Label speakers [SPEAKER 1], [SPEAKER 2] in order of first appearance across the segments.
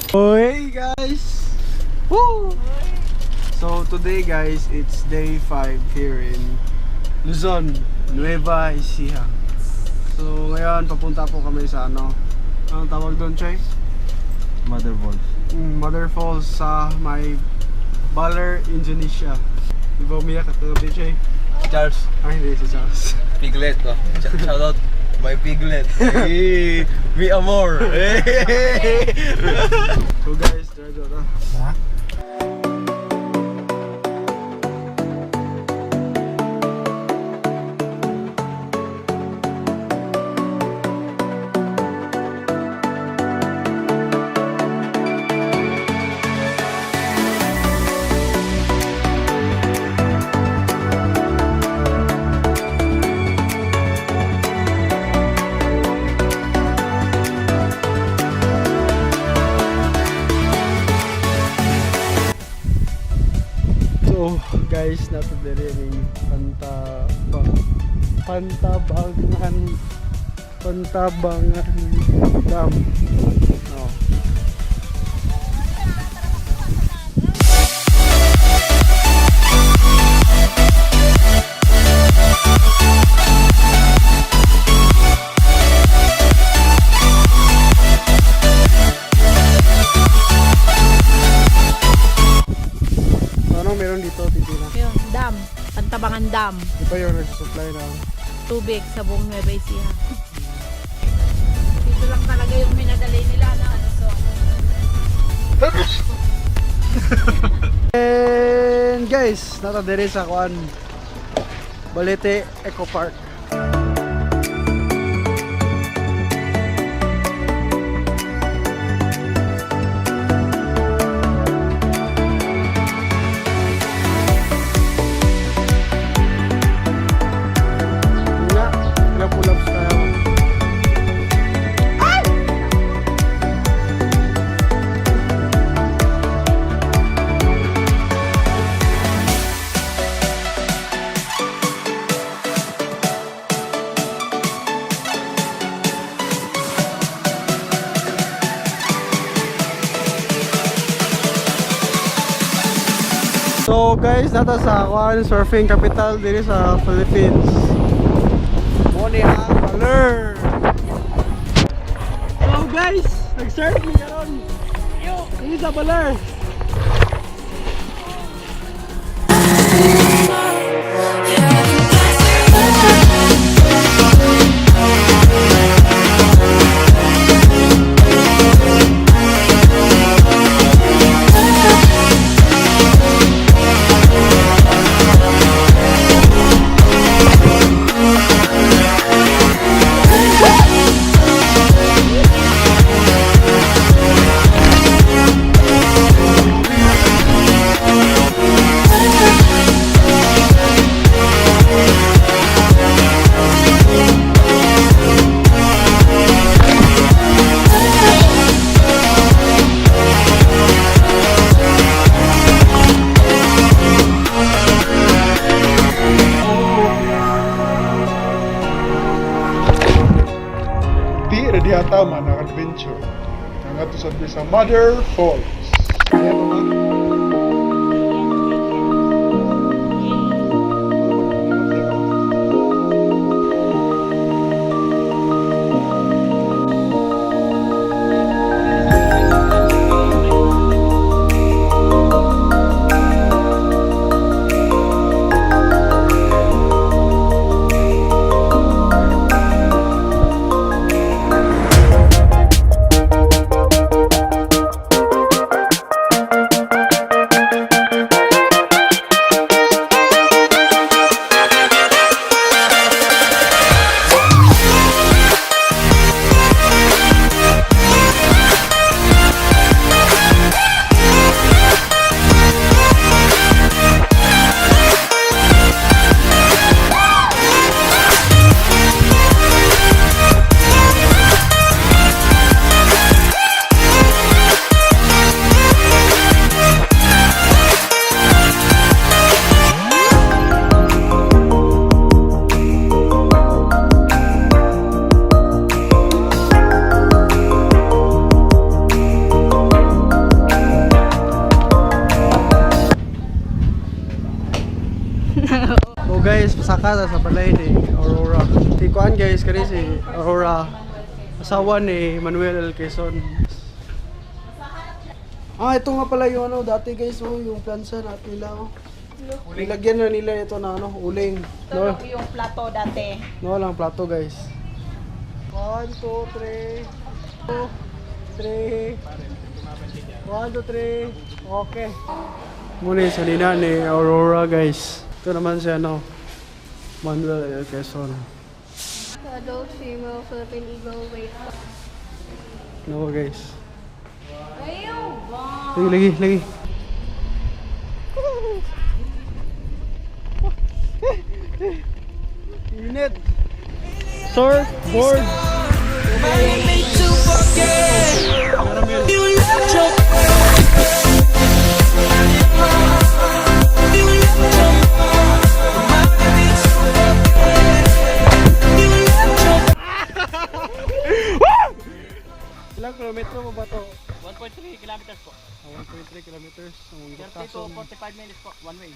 [SPEAKER 1] Hey guys! Woo! So today, guys, it's day 5 here in Luzon, Nueva Ecija. So ngayon, papunta po kami sa ano, anong tawag doon, Choy?
[SPEAKER 2] Mother Falls.
[SPEAKER 1] Mother Falls sa may Baler, Indonesia. Di ba umiyak at kagabi, Choy?
[SPEAKER 2] Charles.
[SPEAKER 1] Ay, hindi si Charles.
[SPEAKER 2] Piglet, oh. Shout out my piglet. Hey, mi amor. Hey.
[SPEAKER 1] So guys, tara tara. So guys, naa ta diri ning Pantabangan Dam. No. So, anong meron dito, Titina?
[SPEAKER 3] Yun, dam. Pantabangan Dam.
[SPEAKER 1] Di ba yung nagsusupply ng
[SPEAKER 3] Tubig sa buong Nueva Ecija. Dito lang talaga yung minadali nila na ano so.
[SPEAKER 1] And guys, naa ta diri sa kuan, Balete Eco Park. Nga, ilang pull-ups tayo? So guys, naa ta sa kuan, surfing capital diri sa Philippines. Mo ni ang Baler. So guys, nag-surf mi karon. Diri sa Baler.
[SPEAKER 4] Di ra diha tama ang adventure. Ngadto sad mi sa Mother Falls.
[SPEAKER 1] Kaya ba ma? Naka sa balay ni Aurora. Si kuan guys, kani si Aurora. Asawa ni Manuel L. Quezon. Ah, ito nga pala yung ano, dati guys, oh, yung plansa natin nila, oh. Nilagyan na nila ito na ano, uling. No,
[SPEAKER 3] Ito yung plato dati.
[SPEAKER 1] no lang plato guys. 1, 2, 3. 2, 3. 1, 2, 3. Okay. Muli sa nina ni Aurora guys. Ito naman si ano, Manuel L. Quezon.
[SPEAKER 5] The adult female Philippine eagle weight
[SPEAKER 1] No guys.
[SPEAKER 3] Ayaw ba?
[SPEAKER 1] Lagi, lagi, lagi. Init. Surfboard. Ilang kilometro mo ba to?
[SPEAKER 6] 1.3 kilometers po.
[SPEAKER 1] Ah, 1.3 kilometers. Ang
[SPEAKER 6] 30 to
[SPEAKER 1] Quezon.
[SPEAKER 6] 45 minutes po, one way.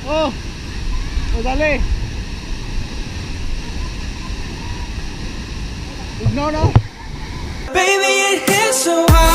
[SPEAKER 1] Oh! Madali! Igno no?
[SPEAKER 7] Baby, it hits so